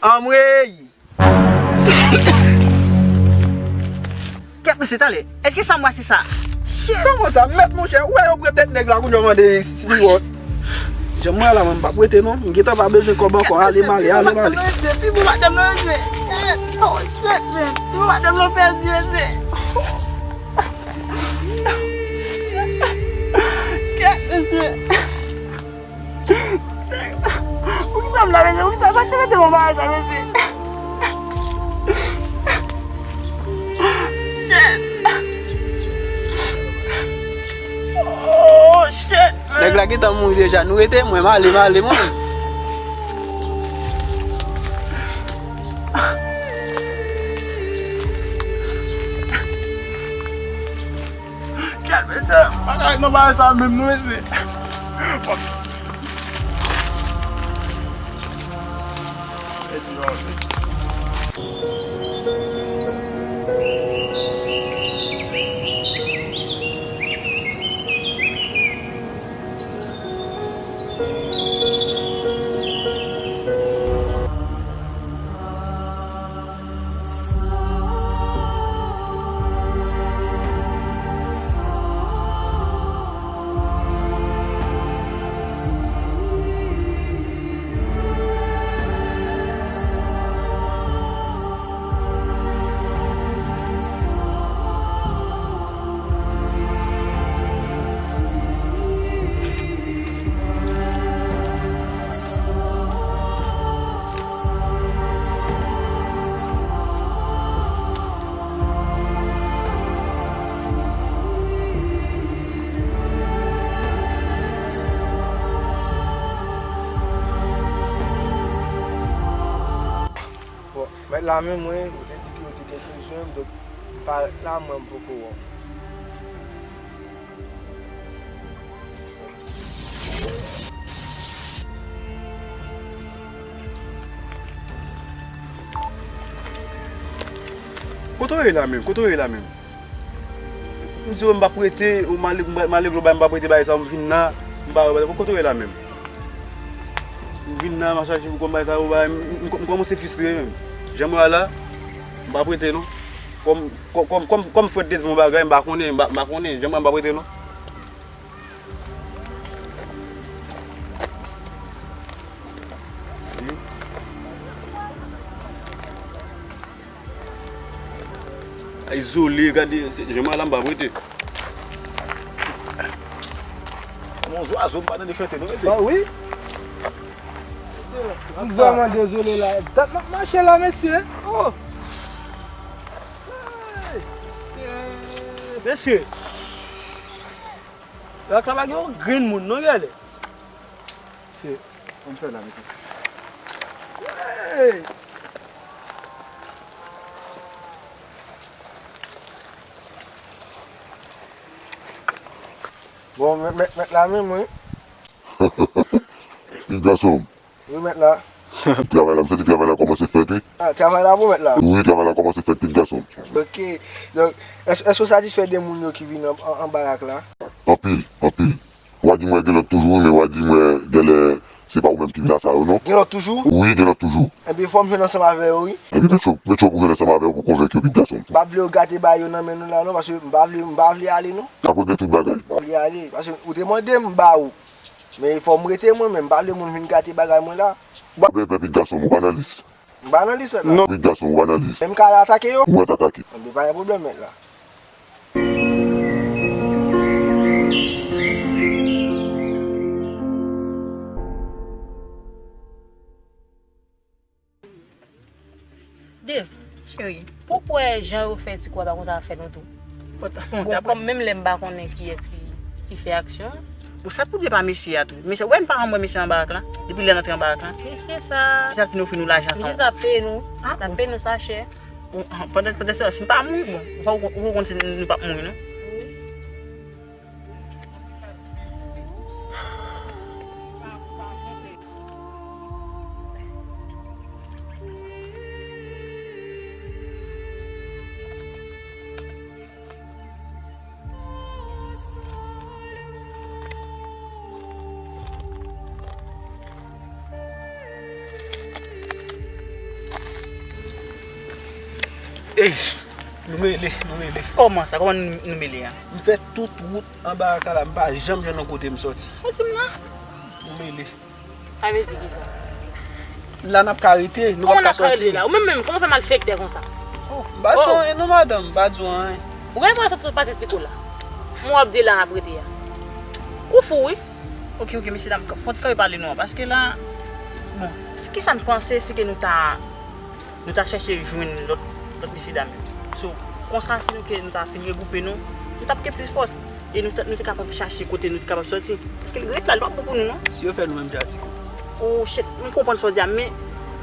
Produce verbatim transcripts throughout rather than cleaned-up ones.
Anmwey! Kèt mesye, talè. Èske sa m wè se sa? Kòman sa, mèt monchè? Ou wè yo pran tèt nèg la, kounye a w mande si, si li wòt. Jan m wè la, mwen, m p ap rete non. M gentan pa bezwen kòb ankò. Ale m ale, ale m ale. Pi bon madanm nan rete. Oh, shit, man. Pi bon madanm nan pèdi, mesye. Kèt, mesye. Poukisa m la, mesye? Poukisa sa k te mete m nan bagay sa, mesye? Shit! Oh, shit, man. Nèg la gentan mouri deja. Nou rete, mwen, m ale, m ale, mwen. Kèt, mesye, pa ka ret nan bagay sa menm non, mesye. Bon, mèt la menm, mwen, ou te di ke ou te gen bezwen m, donk, parèt la, mwen, m poko wè w. Kote w ye la menm? Kote w ye la menm? M di w m p ap rete, ou m ale, m ale global, m p ap rete bagay sa, m vin la, m pa wè, kote w ye la menm? M vin la, m ap chache pou kòm bagay sa, ou bagay, m, m, m kòmanse fristre menm. Jan m wè la, m p ap rete non. Kòm, kòm, kòm, kòm, kòm Fred te di m yon bagay, m pa konnen, m pa, m pa konnen. Jan m wè m p ap rete non. Ay, izole, gade, se, jan m wè la, m p ap rete. Kòman zwazo m pa tande chante non, mesye? Ah wi. M vrèman dezole la. Dat m ap mache la, mesye. Oh. Hey, mesye. Mesye. Lòt la pa gen yon grenn moun non, genlè. Mesye, ann fè la, mesye. Hey. Bon, mèt, mèt, mèt la menm, wi. Pitit gason m. Wi, mèt la. Travay la, m santi travay la kòmanse fèt, wi. Ah, travay la bon, mèt la? Wi, travay la kòmanse fèt, pitit gason m. Ok. Donk, èske, èske w satisfè de moun yo ki vin an, an, an barak la? Anpil, anpil. W a di m wè gen lòt toujou, wi, men w a di m wè genlè se pa ou menm ki vin a sa yo, non. Gen lòt toujou? Wi, gen lòt toujou. Enben, fò m jwenn ansanm avè yo, wi. Enben, mete yo, mete yo pou jwenn ansanm avè yo pou konvenk yo, pitit gason m. M pa vle yo gate bagay yo nan men nou la, non, paske m pa vle, m pa vle ale, non. N ap regle tout bagay. M pa vle ale, paske ou te mande m, m ba ou. Men fò m rete mwen menm, m pa vle moun vin gate bagay mwen la. Bon. Enben, pitit gason m, ou pa nan lis. M pa nan lis, mèt la. Non. Pitit gason, ou pa nan lis. Men m ka al atake yo? Ou mèt atake. Enben, pa gen pwoblèm, mèt la. Dave, cheri, pou kwè jan yo fè ti kou a pa konn sa fè nou tou. Bon, kòm menm lè m pa konnen kiyès ki, ki fè aksyon an. Bon, sa pou di pa mesye a tou. Mesye, wè n pa janm wè mesye an barak la. Depi lè n antre an barak la. Mesye sa. Misye ap fin ofri nou lajan sa. Misye sa ap peye nou. Ah, l ap peye nou sa chè. Bon, pandan, pandan se tan, si n pa mouri, bon, ou, ou, ou konn si nou p ap mouri, non? Nou mele, nou mele. Kòman sa? Kòman nou, nou mele a? M fè tout wout anba Akala, m pa janm jwenn yon kote m sòti. Sòti m nan? Nou mele. Sa vle di kisa? La n ap ka rete, nou p ap ka sòti. Kòman n ap ka rete la? Ou menm menm, kòman w fè malfektè konsa? Oh, m pa di w anyen non, madanm, m pa di w anyen. Ou gen enpresyon sa t ap pase ti kou la? M wè w ap di la n ap rete a. Ou fou wi. Ok, ok, mesye dam, fon ti kanpe pale nou an, paske la, bon, kisa n panse si ke nou ta, nou ta chèche jwenn lòt, lòt mesye dam yo? So, konsa, si nou ke nou ta fin regwoupe nou, nou t ap gen plis fòs. E nou, t- nou te kapab chache kote nou te kapab sòti. Paske ret la, li p ap bon pou nou, non. Si yo fè nou menm jan a ti kou. Oh, shit, m konprann sa w di a, men,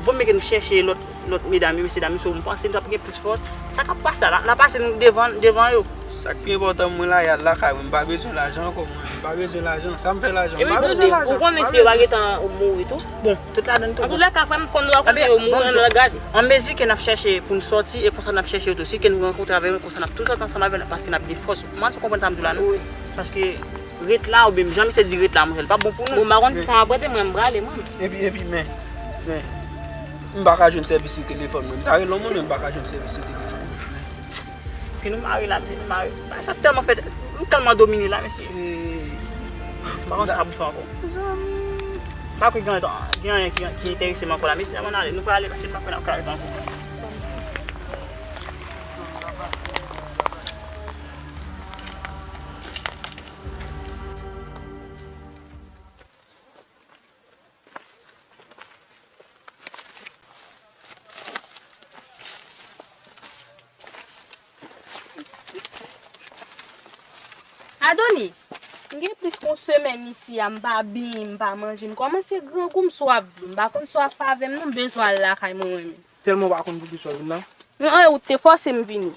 vo mye ke nou chèche lòt, lòt medam yo, mesye dam yo, so, m panse nou t ap gen plis fòs. Sa k ap pase la, n a pase nou devan, devan yo. Sa k pi enpòtan mwen la, y al lakay mwen, m pa bezwen lajan ankò, mwen, m pa bezwen lajan. Sa m fè lajan? M pa bezwen lajan. Epi tande, ou konnen si yo pa gentan mouri tou? Bon, tout ladann tou. Antoulèka, frè m, kòm nou pa konnen yo mouri, ann al gade. An mezi ke n ap chèche pou n sòti, e konsa n ap chèche yo tou. Si ke nou rankontre avè yo, konsa n ap tou sòti ansanm avè yo, paske n ap gen fòs. M panse w konprann sa m di w la, non? Wi. Paske ret la, oubyen jan misye di ret la, monchè, li p ap bon pou nou. Bon, m pa konn si sa ap rete, mwen, m prale, mwen. Epi, epi, men, men, m pa ka jwenn sèvis sou telefòn mwen. M ta rele yon moun, men m pa ka jwenn sèvis sou telefòn mwen. Ke nou mare la, ke nou mare. Bagay sa tèlman fè, m tèlman domine la, mesye. M pa konn sa pou fè ankò. Mezanmi. M pa kwè gen, gen anyen ki, ki enterese m ankò la, mesye, ann ale, nou prale, paske m pa kwè n ap ka ret ankò. Adoni, m gen plis ke yon semèn isi a, m pa benyen, m pa manje, m kòmanse grangou, m swaf dlo, m pa konn si w ap avè m non, m bezwen al lakay mwen, mwen menm. Tèlman w pa konn poukisa w vin la? Men anyen, ou te fòse m vini.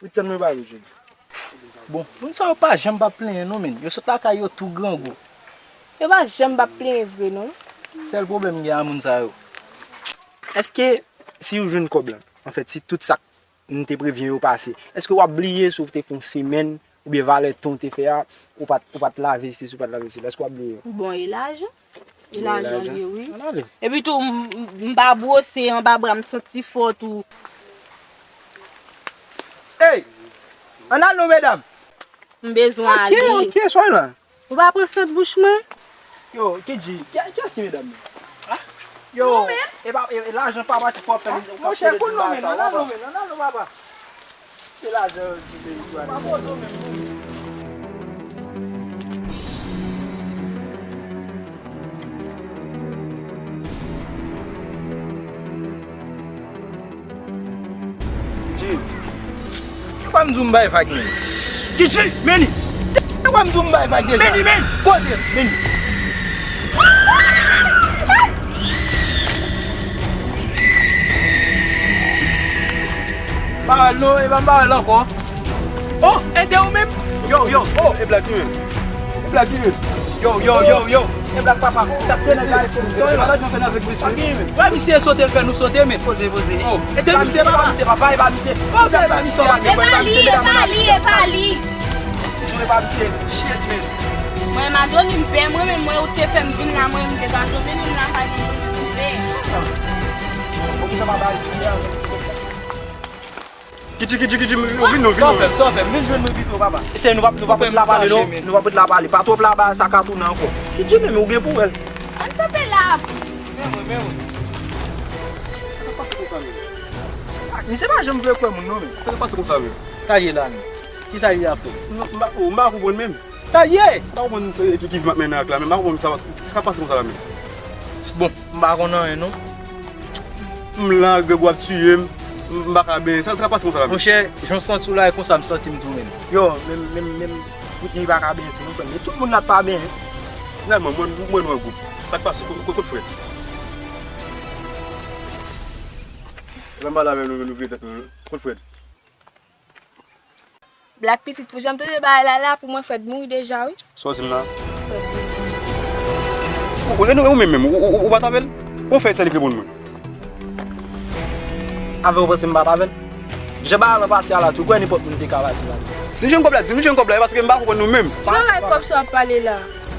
Ou tèlman pa bezwen. Bon, moun sa yo pa janm p ap plenyen non, men. Yo sot lakay yo tou grangou. Yo pa janm p ap plenyen vre non. Sèl pwoblèm m gen a moun sa yo. Èske si ou jwenn kòb la, anfèt, si tout sa k nou te prevyen yo pase, èske w ap bliye si w te fè yon semèn oubyen valè tan w te fè a, ou pa t, ou pa t lave isi, si w pa t lave isi la, èske w ap bliye yo? Bon, e lajan. E lajan li ye, wi. Epi tou, m, m, m pa bwose anba bra, m santi fò tou. Ey! Ann al non, medam! M bezwen ale. Ok, ok, soy la. Ou pa pran sant bouch mwen? Yo, Kidji, kiyès ki medam nan? Yo, e pa, e, e lajan pa pati pou w ap fè, pou w ap fè de bagay sa, w pa. Monchè, koun non, men, ann al non, men, ann al non, papa. Se lajan yo di peyi tou ale. Pa poze w menm non. Kidji. Te kwè m di w m bay vag menm. Kidji, Meni. Te kwè m di w m bay vag deja. Meni, men. Kote, Meni. Pawòl non, e pa m pawòl ankò. Oh, e te ou menm? Yo, yo, oh, e Black li menm. E Black li menm. Yo, yo, yo, yo. E Black papa. Tap tene gade fò. Sa yo la. Sa yo fè avèk mesye. Pa misye sote l fè nou sote, men. Poze, poze. Oh, e te misye, papa. Misye, papa, e pa misye. Oh, e pa misye. E pa li, e pa li, e pa li. Toujou e pa misye. Shit, men. Mwen, Madoni, m pè, mwen menm, mwen, ou te fè m vin la, mwen, m te ka jwenn menm la, pa gen m pè. Ou gentan pa bay ti a. Kidji, Kidji, Kidji, vin non, vin non. Sa w fè, sa w fè, vin jwenn mwen pito, papa. Se nou p ap, nou p ap ret la pale, non. Nou p ap ret la pale, pa twòp laba, sa ka tounen ankò. Kidji, men, men, ou gen pou wè l. Ann kanpe la. Men mwen, men mwen. Sa k ap pase konsa menm? Ah, misye pa janm vle kwè moun non, men. Sa k ap pase konsa menm? Sa l ye la menm? Kisa l ye a, frè? M pa, m pa konprann menm. Sa l ye? M pa konprann sa ki, ki vi m ap mennen ak la menm. M pa konprann sa, sa k ap pase konsa la menm. Bon, m pa konn anyen non. M la, grangou ap tiye m. M pa ka benyen. Sa, sa k ap pase konsa la menm? Monchè, jan w santi w la, e konsa m santi m tou menm. Yo, menm, menm, menm, Whitney pa ka benyen tou non, frè m. Men tout moun la t pa benyen. Finalman, mwen, mwen nou an gwoup. Sa k pase? Kot, kot, kot Fred? Lè m pale avè nou, nou vire tèt nou. Kot Fred? Black pitit, pou jan m tande bagay la la, pou mwen Fred mouri deja, wi. Sa w di m la? Fred mouri. Ou, ou, ou, ou menm menm, ou, ou, ou, ou pa t avè l? Bon, fè sèl reponn mwen. Avè w panse m pa t avè l? Jan bagay lan pase a la, tou kwè nenpòt moun te ka pase la. Si m jwenn kòb la, di m jwenn kòb la, e paske m pa konprann nou menm. Ki bagay kòb sa w ap pale la?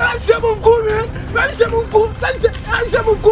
Mesye pou m kou, men. Mesye pou m kou. Mesye pou m kou.